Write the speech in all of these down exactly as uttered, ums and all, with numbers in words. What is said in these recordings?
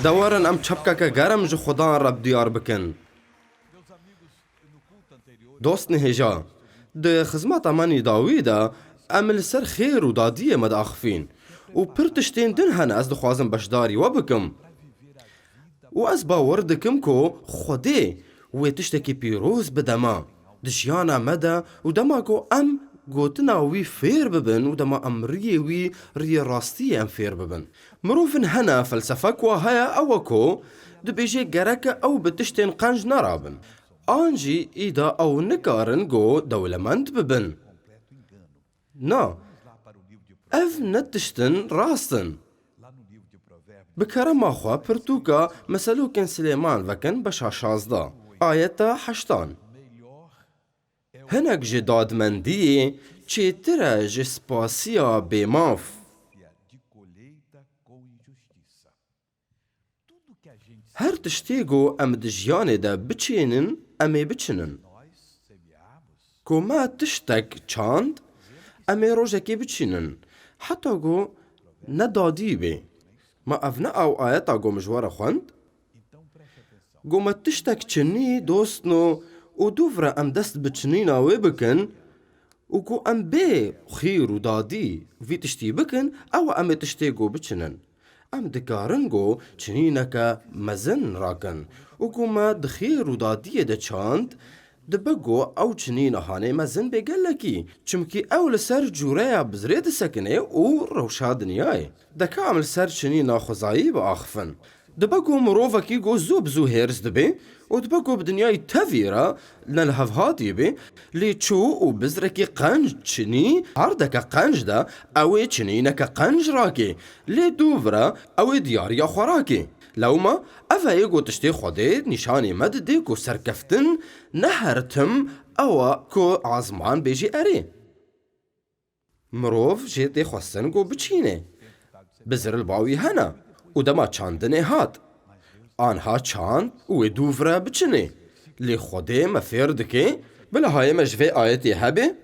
De werin em çepkeke germ ji Xudan re bi diyar bikin. Dostên hêja, di xizmeta me nîdawî de em li ser xêr û dadiyê me diaxifîn û pir tiştên din hene ez dixwazim beşdarî we bikim. Û ez bawer dikim ku Xwedê wê tiştekî pîroz bide me di jiyana me de û dema ku em gotina wî fêr bibin û dema em riyê wî, riyê rastiyê em fêr bibin. Mirovin hene felsefek wa heye ew e ku dibêje gereke ew bi tiştên qenc nerabin. An jî îda ew nikarin ku dewlemend bibin. Na, ev ne tiştin rast in. Bi kerema xwe pirtûka Meselokên Silêman vekin beşa şazdeh, ayeta heştan. Hinek ji dadmendiyê çêtir e ji spasiya bêmaf. Her tiştê ku em di jiyanê de biçênin, em ê biçinin. Ku me tiştek çand, em ê rojekê biçînin. Heta ku ne dadî bê. Ma ev ne ew ayeta ku min ji we re xwend? Ku me tiştek çinî dostno û dûv re em dest bi çinîna wê bikin û ku em bê xîr û dadî vî tiştî bikin, ew em ê tiştê ku biçinin. Em dikarin ku çinîneke mezin rakin û ku me di xêr û dadiyê de çand, dibe ku ew çinîna hanê mezin bê gelekî, çimkî ew li ser cûreya bizrê disekine û rewşa dinyayê. Deka em li ser çinîna xwezayî biaxifin. Dibe ku mirovekî ku zû bi zû hêrs dibe û dibe ku bi dinyayê tevî re ne li hev hatî be, lê çû û bizrekî qenc çinî erdeke qenc de, ew ê çinîneke qenc rakê, lê dûv re ew ê diyariya xwe rakê. Lewma ev e yê ku tiştê Xwedê nîşanê me dide ku serkeftin ne her tim ew e ku azman bêjî erê. Mirov jê tê xwestin ku biçîne. Bizir li ba wî hene û dema çandinê hat. Anha çand û wê dûv re biçinê. Lê Xwedê me fêr dike, bila hayê me ji vê ayetê hebe,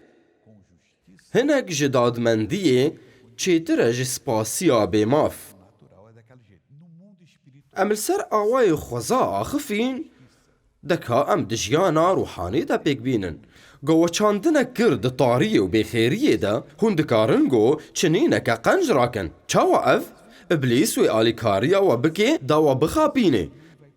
hinek ji dadmendiyê çêtir e ji spasiya bêmaf. Em li ser awayê xweza axifîn, deka em di jiyana ruhanî de pêk bînin. Ku we çandinek kir di tariyê û bêxêriyê de, hûn dikarin ku çinîneke qenc rakin. Çawa ev? Îblîs wê alîkariya we bike da we bixapîne.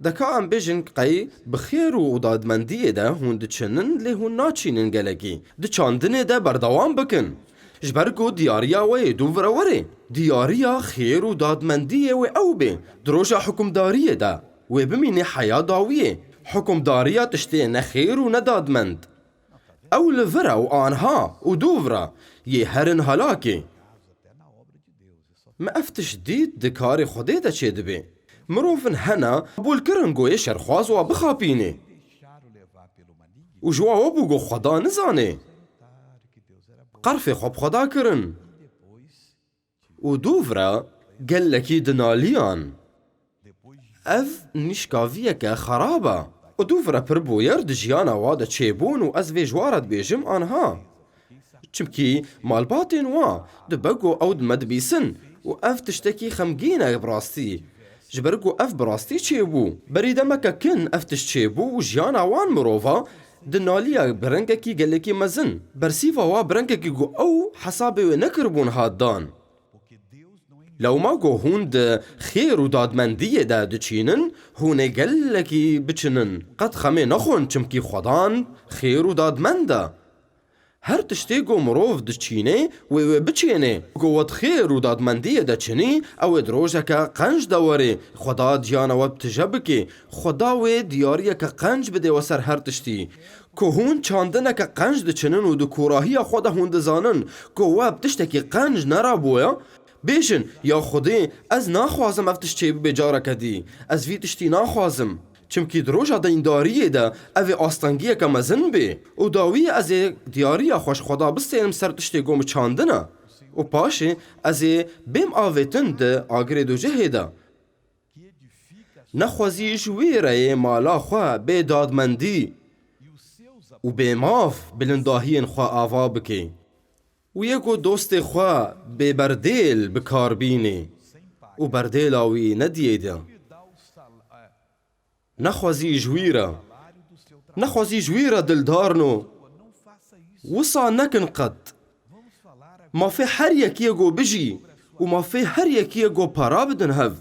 Deka em bêjin qey bi xêr û dadmendiyê de hûn diçinin lê hûn naçînin gelekî. Di çandinê de berdewam bikin. Ji ber ku diyariya we yê dûv re were. Diyariya xêr û dadmendiyê wê ew bê. Di roja hukimdariyê de wê bimîne heya dawiyê. Hukimdariya tiştê ne xêr û ne dadmend. Ew li vir e û anha û dûv re yê herin halakê. Me ev tişt dît di karê Xwedê de çêdibe. Mirovin hene qebûl kirin ku yê şerxwaz wa bixapîne. Û ji wa we bû ku Xweda nizane. Qerfê xwe bi Xweda kirin. Û dûv re gelekî dinaliyan. Ev nîşkaviyeke xerab e. Û dûv re pir bûyer di jiyana wa de çêbûn û ez vê ji wa re dibêjim anha. Çimkî malbatên wa dibe ku ew di me dibîsin û ev tiştekî xemgîn e bi rastî. Ji ber ku ev bi rastî çêbû. Berî demeke kin ev tişt çêbû û jiyana wan mirova di naliya bi rengekî gelekî mezin. Bersîva wa bi rengekî ku ew hesabê wê nekiribûn hat dan. Lewma ku hûn di xêr û dadmendiyê de diçînin, hûn ê gelekî biçinin. Qet xemê nexwin, çimkî Xwedan xêr û dadmend e. Her tiştê ku mirov diçînê, wê wê biçênê. Ku we di xêr û dadmendiyê de çinî, ew ê di rojeke qenc de werê. Xweda ciyana we bi tije bike. Xweda wê diyariyeke qenc bide we ser her tiştî. Ku hûn çandineke qenc diçinin û di kûrahiya xwe de hûn dizanin ku we bi tiştekî qenc nerabûye, bêjin, ya Xwedê, ez naxwazim ev tişt çêbibe careke dî. Ez vî tiştî naxwazim. Çimkî di roja deyndariyê de ev ê astengiyeke mezin bê û dawiyê ez ê diyariya xwe ji Xweda bistênim ser tiştê ku min çandine û paşê ez ê bêm avêtin di agirê dojehê de. Nexwezî ji wî re yê mala xwe bê dadmendî û bê maf bilindahiyên xwe ava bike. Û yê ku dostê xwe bê berdêl bi kar bînê. û berdêla wî nediyê de. Nexwezî ji wî re, nexwezî ji wî re dildarno. Wisa nekin qet. Mafê her yekiyê go bijî û mafê her yekiyê go para bidin hev.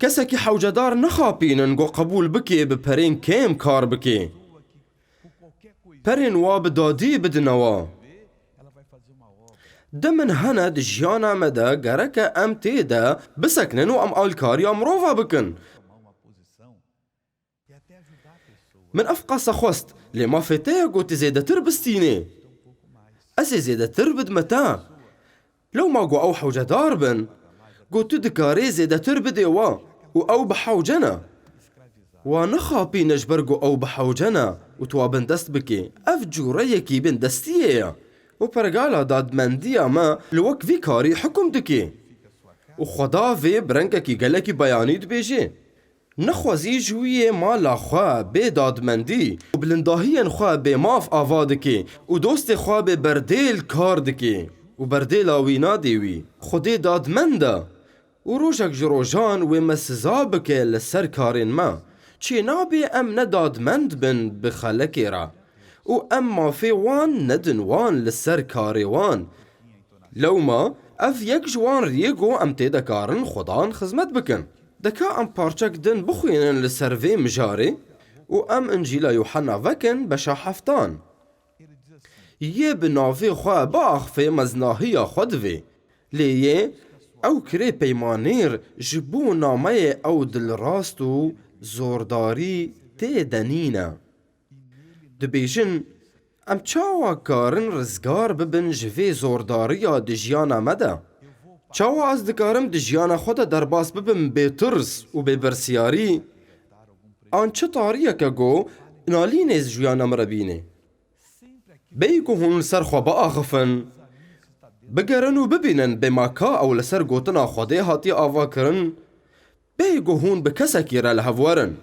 Kesekî hewcedar nexapînin go qebûl bikê bi perên kêm kar bikê. Perên wa bi dadî bidine wa. Demin hene di jiyana me de gereke em tê de bisekinin û em alkariya mirova bikin. Min ev qasa xwest, lê mafê te ye go tu zêdetir bistînê. Ez ê zêdetir bidime te. Lewma go ew hewcedar bin, go tu dikarê zêdetir bidê wa û ew bi hewce ne. Wa nexapîne ji ber go ew bi hewce ne û tu wa bindest bikê. Ev cûreyekî bindestiyê ye û pergala dadmendiya me li wek vî karî hukum dike. Û Xweda vê bi rengekî gelekî beyanî dibêje. Nexwezî ji wî yê mala xwe bê dadmendî û bilindahiyên xwe bê maf ava dike û dostê xwe bê berdêl kar dike û berdêla wî nadê wî. Xwedê dadmend e û rojek ji rojan wê me siza bike li ser karên me. Çênabe em ne dadmend bin bi xelekê re û em mafê wan nedin wan li ser karê wan. Lewma ev yek ji wan riyê go em tê de karin Xudan xizmet bikin. Deka em parçek din bixwînin li ser vê mijarê û em Încîla Yuhanna vekin beşa heftan. Yê bi navê xwe biaxifê meznahiya xwe divê. Lê yê ew kirê peymanêr ji bo nameyê ew dilrast û zordarî tê de nîne. Dibêjin, em çawa karin rizgar bibin ji vê zordariya di jiyana me de? Çawa ez dikarim di jiyana xwe de derbas bibim bê tirs û bê bersiyarî? An çi tariyeke ku nalînê ji jiyana min re bînê? Bêyî ku hûn li ser xwe biaxifin, bigerin û bibînin bê ma ka ew li ser gotina Xwedê hatiye avakirin, bêyî ku hûn bi kesekî re li hev werin.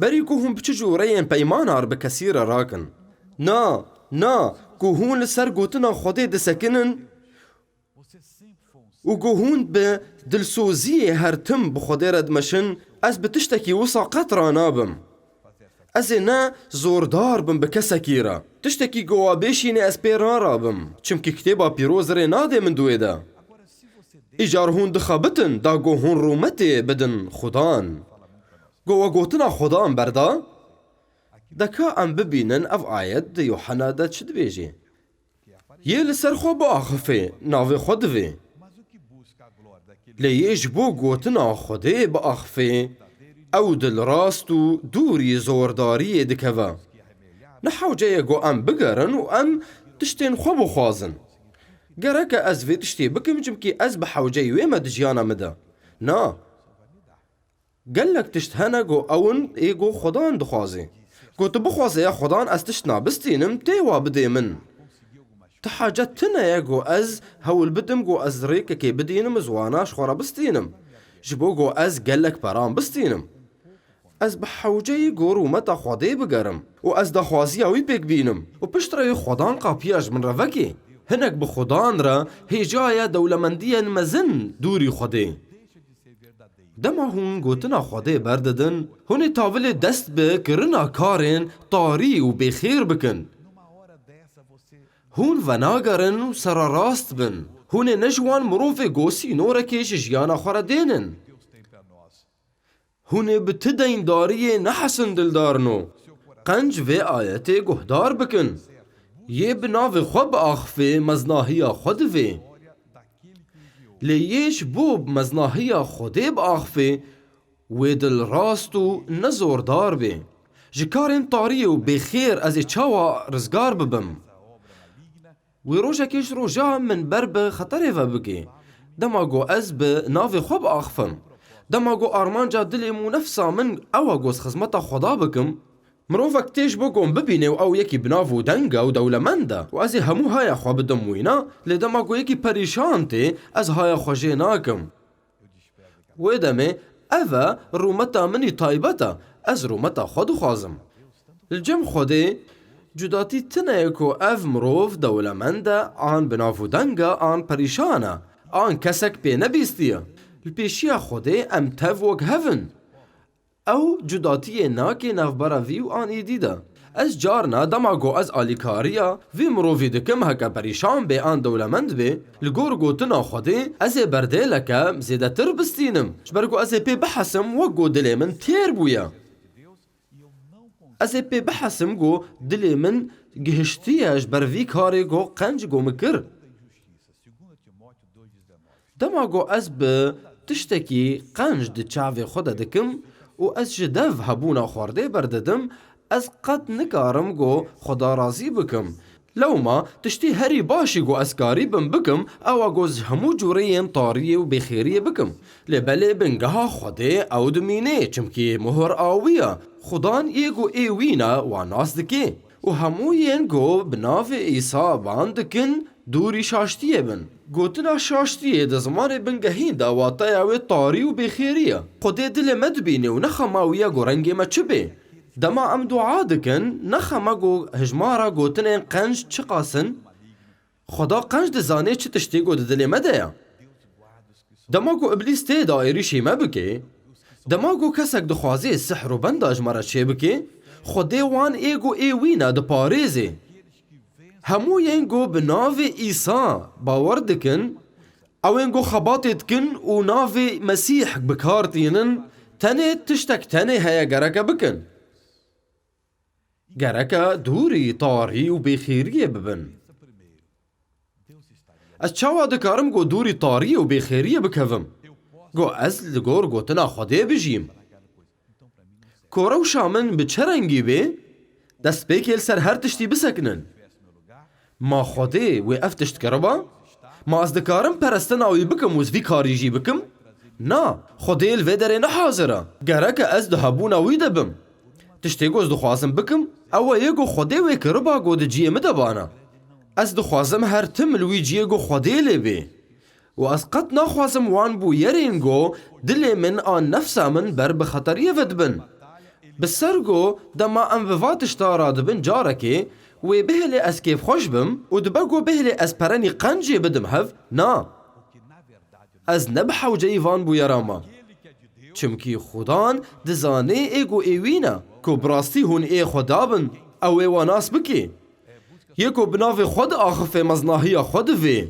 Berî ku hûn bi çi cûreyên peymanar bi kesî re rakin. Na, na, ku hûn li ser gotina Xwedê disekinin û ku hûn bi dilsoziyê her tim bi Xwedê re dimeşin, ez bi tiştekî wisa qet ranabim. Ez ê ne zordar bim bi kesekî re. Tiştekî ku wa bêşîne ez pê narabim. Çimkî Kitêba Pîroz rê nade min di wê de. Îcar hûn dixebitin da ku hûn rûmetê bidin Xudan. Ku we gotina Xudan berda? Deka em bibînin ev ayet di Yuhanna de çi dibêje. Yê li ser xwe biaxifê, navê xwe divê. Lê yê ji bo gotina Xwedê biaxifê, ew dilrast û dûrî zordariyê dikeve. Ne hewce ye ku em bigerin û em tiştên xwe bixwazin. Gereke ez vê tiştê bikim, çimkî ez bi hewceyî wê me di jiyana min de. Na. Gelek tişt hene ku ewin ê ku Xudan dixwaze. Ku tu bixwaze ya Xudan ez tişt nabistînim, tê wa bidê min. Ti hacet tune ye ku ez hewl bidim ku ez rêkekê bidînim, ziwana ji xwe re bistînim. Ji bo ku ez gelek peran bistînim. Ez bi hewceyî ku rûmeta Xwedê bigerim û ez daxwaziya wî pêk bînim û piştre wî Xudan qapiya ji min re vekê. Hinek bi Xudan re hêja ye dewlemendiyên mezin dûrî Xwedê. Dema hûn gotina Xwedê berdidin, hûn ê tavilê dest bi kirina karên tarî û bêxêr bikin. Hûn venagerin û sererast bin. Hûn ê ne ji wan mirovê ku sînorekê ji jiyana xwe re dênin. Hûn ê bi ti deyndariyê nehesin dildarno. Qenc vê ayetê guhdar bikin. Yê bi navê xwe biaxifê meznahiya xwe divê. Lê yê ji bo meznahiya Xwedê biaxifê, wê dilrast û nezordar bê. Ji karên tariyê û bêxêr ez ê çawa rizgar bibim? Wê rojekê ji roja min ber bi xeterê ve bike. Dema ku ez bi navê xwe biaxifim. Dema ku armanca dilê min û nefsa min ew e ku ez xizmeta Xweda bikim. Mirovek tê ji bo ku min bibîne û ew yekî bi nav û deng e û dewlemend e û ez ê hemû haya xwe bidim wîna, lê dema ku yekî perîşan tê, ez haya xwe jê nakim. Wê demê ev e rûmeta min î taybet e, ez rûmeta xwe dixwazim. Li cem Xwedê cudatî tune ye ku ev mirov dewlemend e, an bi nav û deng e, an perîşan e. An kesek pê nebîstiye. Li pêşiya Xwedê em tev wek hev in. Ew cudatiyê nake navbera vî û an êdî de. Ez carna dema ku ez alîkariya vî mirovî dikim, heke perîşan bê an dewlemend bê, li gor gotina Xwedê ez ê berdêleke zêdetir bistînim. Ji ber ku ez ê pê bihesim, wek ku dilê min têr bûye. Ez ê pê bihesim ku dilê min gihiştiye ji ber vî karê ku qenc ku min kir. Dema ku ez bi tiştekî qenc di çavê xwe de dikim û ez ji dev hebûna xwardê berdidim, ez qet nikarim ku Xweda razî bikim. Lewma tiştî herî başî ku ez karîbim bikim, ew e ku ji hemû cûreyên tariyê û bêxêriyê bikim. Lê belê bingeha Xwedê ew dimîne, çimkî muhir a wî ye. Xudan yê ku ê wî ne, wan nas dike. Û hemû yên ku bi navê Îsa ban dikin, dûrî şaştiyê bin. Gotina şaştiyê di zimanê bingehîn de wateya wê tarî û bêxêrî ye. Xwedê dilê me dibîne û ne xema wî ye ku rengê me çi bê. Dema em dua dikin, ne xema ku hejmara gotinên qenc çiqas in, Xweda qenc dizane çi tiştê ku di dilê me de ye. Dema ku Îblîs tê de êrîşî me bike, dema ku kesek dixwaze sihr û benda ji me re çêbike, Xwedê wan ê ku ê wî ne diparêze. Hemû yên ku bi navê Îsa bawer dikin, ew ên ku xebatê dikin û navê Mesîh bi kar tînin, tenê tiştek tenê heye gereke bikin. Gereke dûrî tarî û bêxêriyê bibin. Ez çawa dikarim ku dûrî tariyê û bêxêriyê bikevim? Ku ez li gor gotina Xwedê bijîm. Ku rewşa min bi çi rengî bê, destpêkê li ser her tiştî bisekinin. Ma Xwedê wê ev tişt kiriba? Ma ez dikarim perestina wî bikim û ez vî karî jî bikim? Na, Xwedê li vê derê ne hazir e. Gereke ez di hebûna wî de bim. Tiştê ku ez dixwazim bikim, ew e yê ku Xwedê wê kiriba ku di cihê min de bana. Ez dixwazim her tim li wî cihê ku Xwedê lê bê. Û ez qet naxwazim wan bûyerên ku dilê min an nefsa min ber bi xeteriyê ve dibin. Bi ser ku dema em bi va tişta radibin carekê, wê bihêlê ez kêfxweş bim û dibe ku bihêlê ez perenî qencê bidim hev, na. Ez ne bi hewceyî van bûyera me. Çimkî Xudan dizane ê ku ê wî ne, ku bi rastî hûn ê xwe dabin, ew ê we nas bike. Yê ku bi navê xwe diaxife meznahiya xwe divê.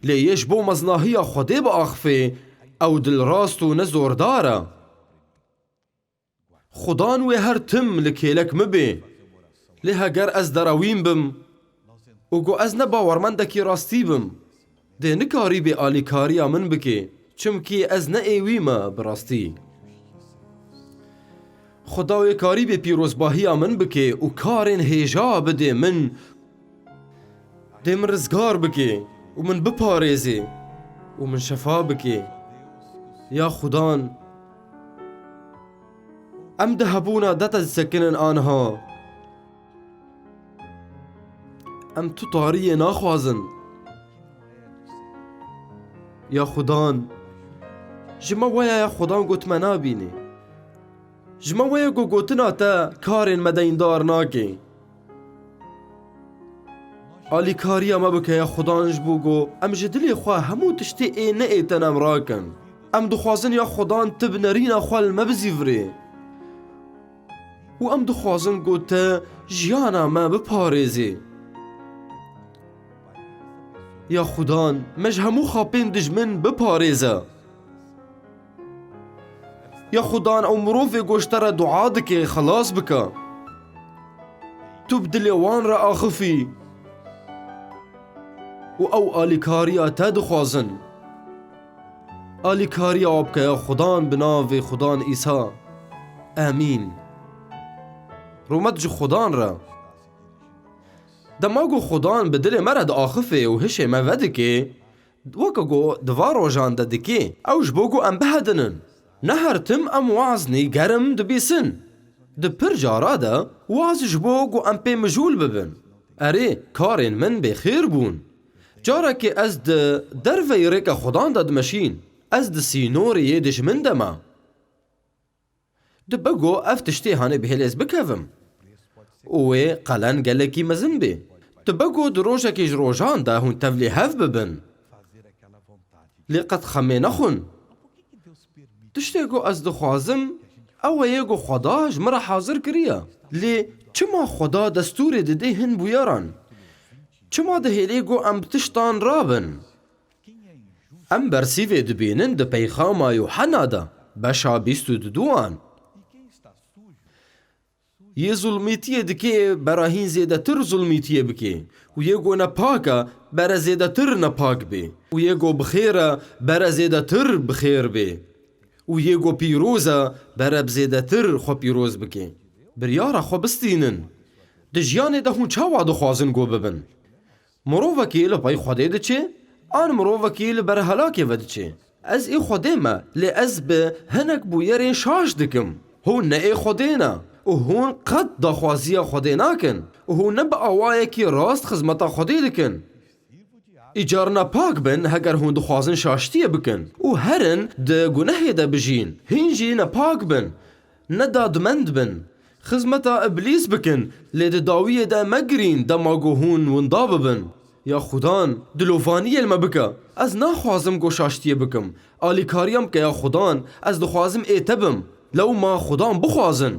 Lê yê ji bo meznahiya Xwedê biaxife, ew dilrast û ne zordar e. Xudan wê her tim li kêlek min bê. Lê heger ez derawîn bim û ku ez ne bawermendekî rastî bim, dê nikarîbê alîkariya min bikê, çimkî ez ne ê wî me bi rastî. Xuda wê karîbê pîrozbahiya min bikê û karên hêja bidê min. Dê min rizgar bikê û min biparêzê û min şefa bikê. Ya Xudan, em di hebûna de te disekinin aniha. Em tu tariyê naxwazin. Ya Xudan, ji me weye ya Xudan got me nabînî. Ji me weye ku gotina te karên me deyndar nake. Alîkariya me bike ya Xudan ji bo ku em ji dilê xwe hemû tiştê ê ne ê te nem rakin. Em dixwazin ya Xudan tu bi nerîna xwe li me bizîvirê. Û em dixwazin ku te jiyana me biparêzê. Ya Xudan, me ji hemû xapên dijmin biparêze. Ya Xudan, ew mirovê ku ji te re dua dike, xelas bike. Tu bi dilê wan re axifî û ew alîkariya te dixwazin. Alîkariya we bike ya Xudan bi navê Xudan Îsa. Amîn. Rûmet ji Xudan re. Dema ku Xudan bi dilê me re diaxife û hişê me vedike, weke ku di van rojan de dike, ew ji bo ku em bihedinin. Ne her tim em waznî germ dibîsin. Di pir cara de waz ji bo ku em pê mijûl bibin. Erê, karên min bêxêr bûn. Carekê ez di derveyî rêka Xudan de dimeşîn. Ez di sînorê yê dijmin de me. Dibe ku ev tiştê hanê bihêlê ez bikevim. Û wê qelen gelekî mezin bê. Dibe ku di rojekê ji rojan de hûn tevlî hev bibin. Lê qet xemê nexwin. Tiştê ku ez dixwazim, ew e yê ku Xweda ji min re hazir kiriye. Lê çima Xweda destûrê didê hin bûyeran? Çima dihêlê ku em bi tiştan rabin? Em bersîvê dibînin di peyxama Yûhena de, beşa bîst û duduan. Yê zulmîtiyê dikê, bera hîn zêdetir zulmîtiyê bikê. Û yê ku nepak e, bere zêdetir nepak bê. Û yê ku bi xêr e, bere zêdetir bi xêr bê. Û yê ku pîroz e, bere bi zêdetir xwe pîroz bike. Biryara xwe bistînin. Di jiyanê de hûn çawa dixwazin ku bibin? Mirovekî li pey Xwedê diçe, an mirovekî li ber helakê ve diçe? Ez ê Xwedê me, lê ez bi hinek bûyerên şaş dikim. Hûn ne ê Xwedê ne û hûn qet daxwaziya Xwedê nakin û hûn ne bi awayekî rast xizmeta Xwedê dikin. Îcar nepak bin, heger hûn dixwazin şaştiyê bikin û herin di gunehê de bijîn, hîn jî nepak bin, ne dadmend bin. Xizmeta Îblîs bikin, lê di dawiyê de megirîn dema ku hûn winda bibin. Ya Xudan, dilovaniyê li me bike. Ez naxwazim ku şaştiyê bikim. Alîkariya min bike ya Xudan, ez dixwazim ê te bim. Lewma Xudan bixwazin.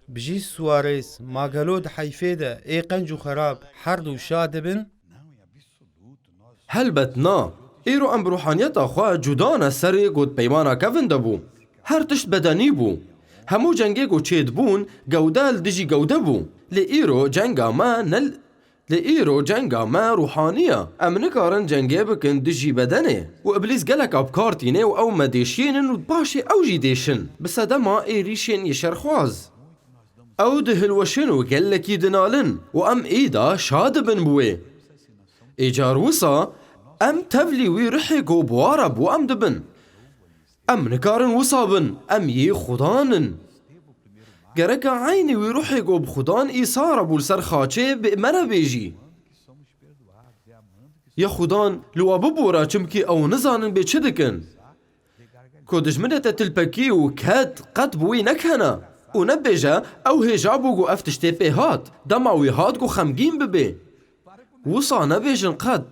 Bijî Suarez, ma gelo di heyfê de ê qenc û xerab her du şa dibin? Helbet na. Îro em bi ruhaniyeta xwe cuda ne serê ku di peymana kevin de bû. Her tişt bedenî bû. Hemû cengê ku çêdibûn, gewde li dijî gewde bû. Lê îro cenga me ne, lê îro cenga me ruhanî ye. Em nikarin cengê bikin dijî bedenê. Û Îblîs gelek bi kar tîne û ew me dêşiyênin û paşê ew jî dêşin. Bi sedema êrîşên yê şerxwaz. Ew dihilweşin û gelekî dinalin û em êda şa dibin bi wê. Êcar wisa em tevlî wî ruhê ku bi wa re bû em dibin. Em nikarin wisa bin, em yê Xudan in. Gereke eynî wî ruhê ku bi Xudan Îsa re bû li ser xaçê bi me re bêjî. Ya Xudan li we bibore, çimkî ew nizanin bê çi dikin. Ku dijminê te tilpekî û ket, qet bi wî nekene û nebêje, ew hêja bû ku ev tiştê pê hat, dema wî hat ku xemgîn bibê. Wisa nebêjin qet.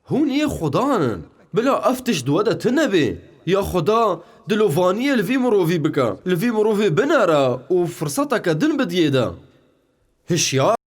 Hûn yê Xudan in. Bila ev tişt di we de tune bê. Ya Xuda dilovaniyê li vî mirovî bike. Li vî mirovî binere û firseteke din bidiyê de. Hişyar